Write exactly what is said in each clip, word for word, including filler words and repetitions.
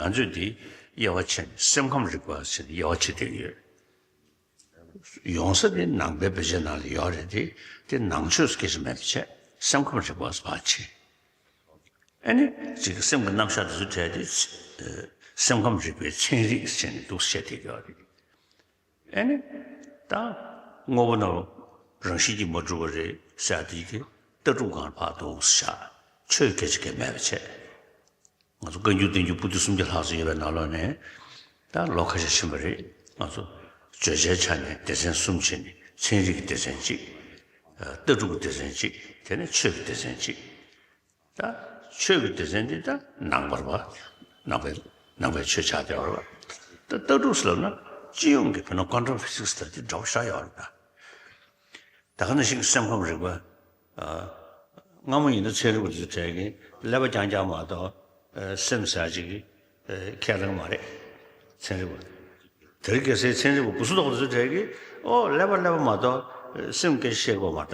ང་ཚོས་འདི་དབྱེ་བ་ཕྱེ་ནས་སེམས་ཁམས་རིག་པ་ཟེར་ནས་དབྱེ་བ་ཕྱེ་བསྡད་ཀྱི་ཡོད། ཡོང་ས་དེ་ནང་པའི་བེད་སྤྱོད་ནང་ལ་ཡོད་རེད་དེ། དེ་ནང་ཆོས་སུ་སྐད་ཆ་མེད་པ་བྱས། སེམས་ཁམས་རིག་པ་ཟེར་བ་ཕྱེ། ཨ་ནི་ཅིག་སེམས་ཀྱི་རྣམ་གཞག་དེ་ཚོ་བྲལ་ཏེ། སེམས་ཁམས་རིག་པའི་ཚན་རིག་ཟེར་ནས་འདུག་བཤད་བསྡད་ཀྱི་ཡོད་རེད། ཨ་ནི་ད་དངོས་པོ་རྣམས་རང་བཞིན་གྱིས་མ་གྲུབ་པ་རེད་ཟེར་ཡ་དེ་གི་ལྟ་གྲུབ་སྒང་ལ་ཕར་འདུག་བཞག། ཆོས་སྐད་ཆ་གང་ཡང་མེད་པ་བྱས། ང་ཚོ་བཀའ་འགྱུར་བསྟན་འགྱུར་པོ་ཏི་སུམ་བརྒྱ་ལྷག་ཙམ་ཡོད་པའི་ནང་ལོགས་ནས། ད་ལོ་ཁ་ཤས་ཕྱིན་པ་རེད། ང་ཚོ་བརྗོད་བྱའི་ཆ་ནས་སྡེ་ཚན་གསུམ་ཕྱེ་ནས། ཚན་རིག་གི་སྡེ་ཚན་གཅིག། ལྟ་གྲུབ་ཀྱི་སྡེ་ཚན་གཅིག། དེ་ནས་ཆོས་ཀྱི་སྡེ་ཚན་གཅིག། ད་ཆོས་ཀྱི་སྡེ་ཚན་འདི་ད་ནང་པར་བ། ནང་པའི་ནང་པའི་ཆོས་ཆགས་བསྡད་པ་རེད་བ། ད་ལྟ་གྲུབ་ཟེར་ལབ་ན་སྤྱི་ཡོངས་ཀྱི་དཔེར་ན་ཀོན་ཊམ་ཕི་ཟིག་སི་དང་དེ་འདྲ་པོ་ཤར་ཡོད་རེད་ད། ད་ག་ནང་བཞིན་སེམས་ཁམས་རིག་པ། ཨ། སྔ་མོ་ཡིན་ན་ཚན་རིག་པ་དེ་ཚོ་གྲས་ཀྱིས་ཀླད་པ་རྐྱང་རྐྱང་མ་གཏོགས། ཨ། སེམས་ཟེར་ཅིག་གི། ཨ། ཁས་ལེན་མ་རེད། ཚན་རིག་པ། དེ་རིང་ཁ་སང་ཚན་རིག་པ་གོ་ས་མདོག་པ་དེ་ཚོ་གྲས་ཀྱིས། ཨོ། ཀླད་པ་ཀླད་པ་མ་གཏོགས་སེམས་སྐད་ཆ་བཤད་དགོས་མ་རེད་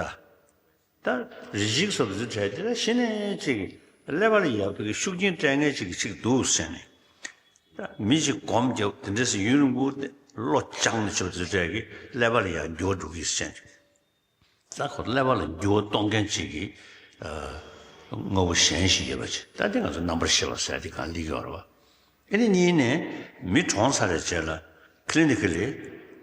ད། ད་རིགས་ཤིག་སོགས་དེ་ཚོ་གྲས་དེ་ལ་གཞི་ནས་ཅིག་ཀླད་པ་ལ་ཡག་པའི་ཤུགས་རྐྱེན་སྤྲད་མཁན་ཅིག་ཅིག་འདུག་ཟེར་ནས། ད་མི་ཞིག་སྒོམ་རྒྱབ་དེ་འདྲས་སེ་ཡུན་རིང་པོ་བློ་བཅངས་ནས་བྱེད་པ་དེ་ཚོ་གྲས་ཀྱིས་ཀླད་པ་ལ་ཡང་འགྱུར་བ་འགྲོ་གི་ཟེར་ནས། ད་ཁོ་ཀླད་པ་ལ་འགྱུར་བ་གཏོང་མཁན་ཅིག་གི། ཨ། དངོས་པོ་གཞན་ཞིག་ཡོད་པ་ཅིག། ད་དེ་ང་ཚོ་རྣམ་པར་ཤེས་པ་ཟེར་དེ་སྒང་སླེབས་ཀྱི་ཡོད་རེད་བ། ཨེ་ནི་གཉིས་ནས་མི་གྲོངས་ཚར་བའི་རྗེས་ལ་ཀི་ལི་ནི་ཀི་ལི་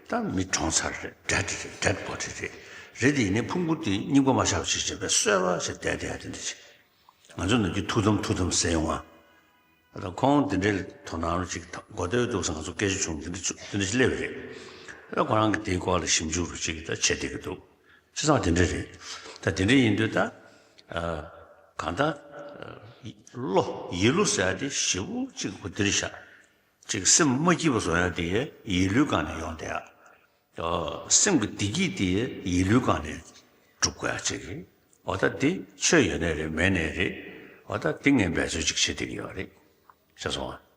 ད་མི་གྲོངས་ཚར་རེད། ཌེཌ་རེད། ཌེཌ་བོ་ཌི་རེད། རེད་དེ་ཡིན་ནའི་ཕུང་པོ་དེ་རྙིང་པ་མ་ཆགས་པ་ཞིག་བྱས་པའི་གསོལ་བ་ཞིག་བསྡད་བསྡད་ཡ་དེ་འདྲ་ཞིག། ང་ཚོ་ནམ་རྒྱུན་ཐུགས་དམ་ཐུགས་དམ་ཟེར་ཡོང་ང་། ད་ཁོང་དེ་འདྲའི་དོ་སྣང་ཅིག་གོ་ཐོས་འདུག་ཟེར་ང་ཚོ་སྐད་ཆ་བྱུང་། དེ་འདྲ་ཅིག་དེ་འདྲ་ཞིག་སླེབས་པ་རེད། ད་ཁོ་རང་གི་དེའི་སྐོར་ལ་ཞིབ་འཇུག་རུ་ཅིག་ད་བྱེད་བསྡད་ཀྱི་འདུག། བྱས་ཙང་དེ་འདྲ་རེད། ད་དེ་འདྲ་ཡིན་དུས་ད། ཨ། གང་ལྟར། ཨ། བློ་ཡིད་བློ་ཟེར་ཡ་དེ་ཞེ་པོ་ཅིག་གོ་བདེ་ཤག། ཅིག་སེམས་མ་སྐྱིད་པ་བཟོ་ཡ་དེ་ཡིད་བློའི་སྒང་ནས་ཡོང་བསྡད་ཡ། ཨ། སེམས་ཀྱི་བདེ་སྐྱིད་དེ་ཡིད་བློའི་སྒང་ནས་སྒྲུབ་དགོས་ཡ་ཅིག་རེད། འོ་ད་དེ་ཆོས་ཡོད་ནའི་རེད། མེད་ནའི་རེད། འོ་ད་དེ་ངས་འབད་རྩོལ་ཅིག་བྱེད་བསྡད་ཀྱི་ཡོད་རེད། ཤེས་སོང་ང་།